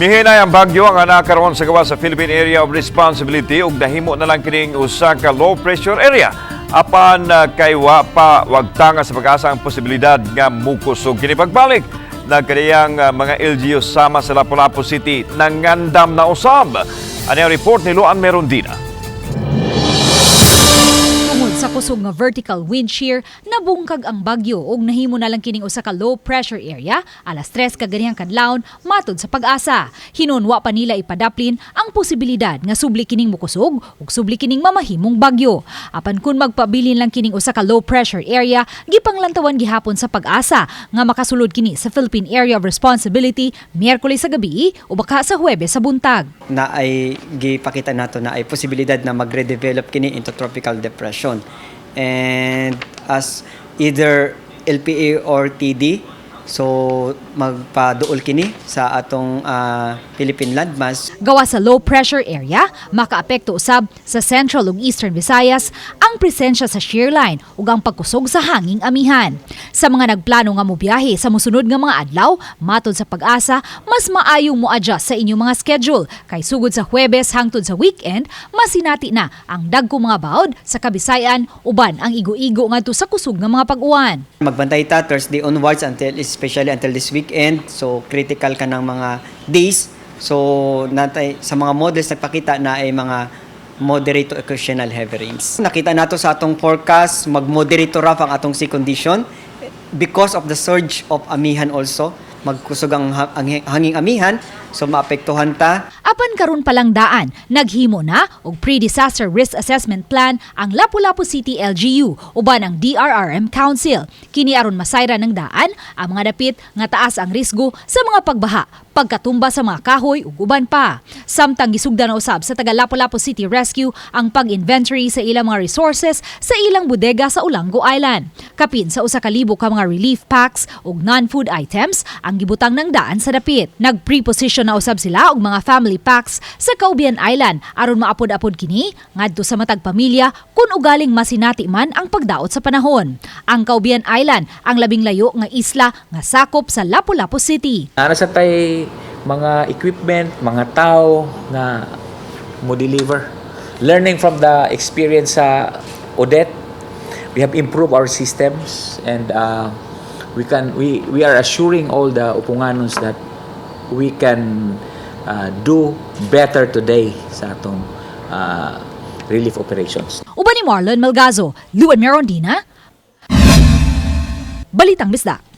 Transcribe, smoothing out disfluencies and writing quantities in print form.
Mihinay ang bagyo nga nakaroon sa gawas sa Philippine Area of Responsibility ug nahimo na lang kining usa ka low pressure area. Apan kay wa pa wagtanga sa Pag-asa ang posibilidad nga mukusog kini pagbalik na kaniyang mga LGU sama sa Lapu-Lapu City nangandam na usab. Ani ang report ni Luan Merondina. Tungod sa kusog nga vertical wind shear, nabungkag ang bagyo ug nahimo na lang kining usa ka low pressure area alas 3 kaganihang kadlawon matod sa Pag-asa. Hinuon wa pa nila ipadaplin ang posibilidad nga subli kining mukusog ug subli kining mamahimong bagyo. Apan kun magpabilin lang kining usa ka low pressure area, gipanglantawan gihapon sa Pag-asa nga makasulod kini sa Philippine Area of Responsibility Miyerkules sa gabi o baka sa Huwebes sa buntag. Na ay gipakita nato na ay posibilidad na magre-develop kini into tropical depression. And as either LPA or TD, so magpaduol kini sa atong Philippine landmass. Gawa sa low pressure area, makaapekto usab sa Central ug Eastern Visayas ang presensya sa shear line ug ang pagkusog sa hanging amihan. Sa mga nagplano nga mobiyahe sa mosunod nga mga adlaw, matod sa Pag-asa, mas maayong mo-adjust sa inyong mga schedule kay sugod sa Huwebes hangtod sa weekend, masinati na ang dagko mga bawd sa Kabisayan uban ang igo-igo ngadto sa kusog nga mga pag-uwan. Magbantay ta Thursday onwards until, especially until this weekend. So critical ka ng mga days. So natay sa mga models nagpakita na ay mga moderate to occasional heavy rains. Nakita nato sa atong forecast, mag-moderate to rough ang atong sea condition because of the surge of amihan also. Magkusog ang hanging amihan, so maapektuhan ta. Apan karon pa lang daan, naghimo na og pre-disaster risk assessment plan ang Lapu-Lapu City LGU uban ang DRRM Council. Kini aron masayran ng daan ang mga dapit nga taas ang risgo sa mga pagbaha, pagkatumba sa mga kahoy ug uban pa. Samtang gisugdan na usab sa taga Lapu-Lapu City Rescue ang pag-inventory sa ilang mga resources sa ilang bodega sa Olango Island. Kapin sa 1,000 ka mga relief packs ug non-food items ang gibutang ng daan sa dapit. Nag-preposition na usab sila og mga family packs sa Caubian Island aron maapod-apod kini ngadto sa matag pamilya kung ugaling masinati man ang pagdaot sa panahon. Ang Caubian Island ang labing layo nga isla nga sakop sa Lapu-Lapu City. Naa sa tay mga equipment, mga tao nga mo deliver. Learning from the experience sa Odette, we have improved our systems and we can we are assuring all the Uponganons that we can do better today sa atong relief operations. Uban ni Marlon Melgazo, Luan Merondina, Balitang Bisdak.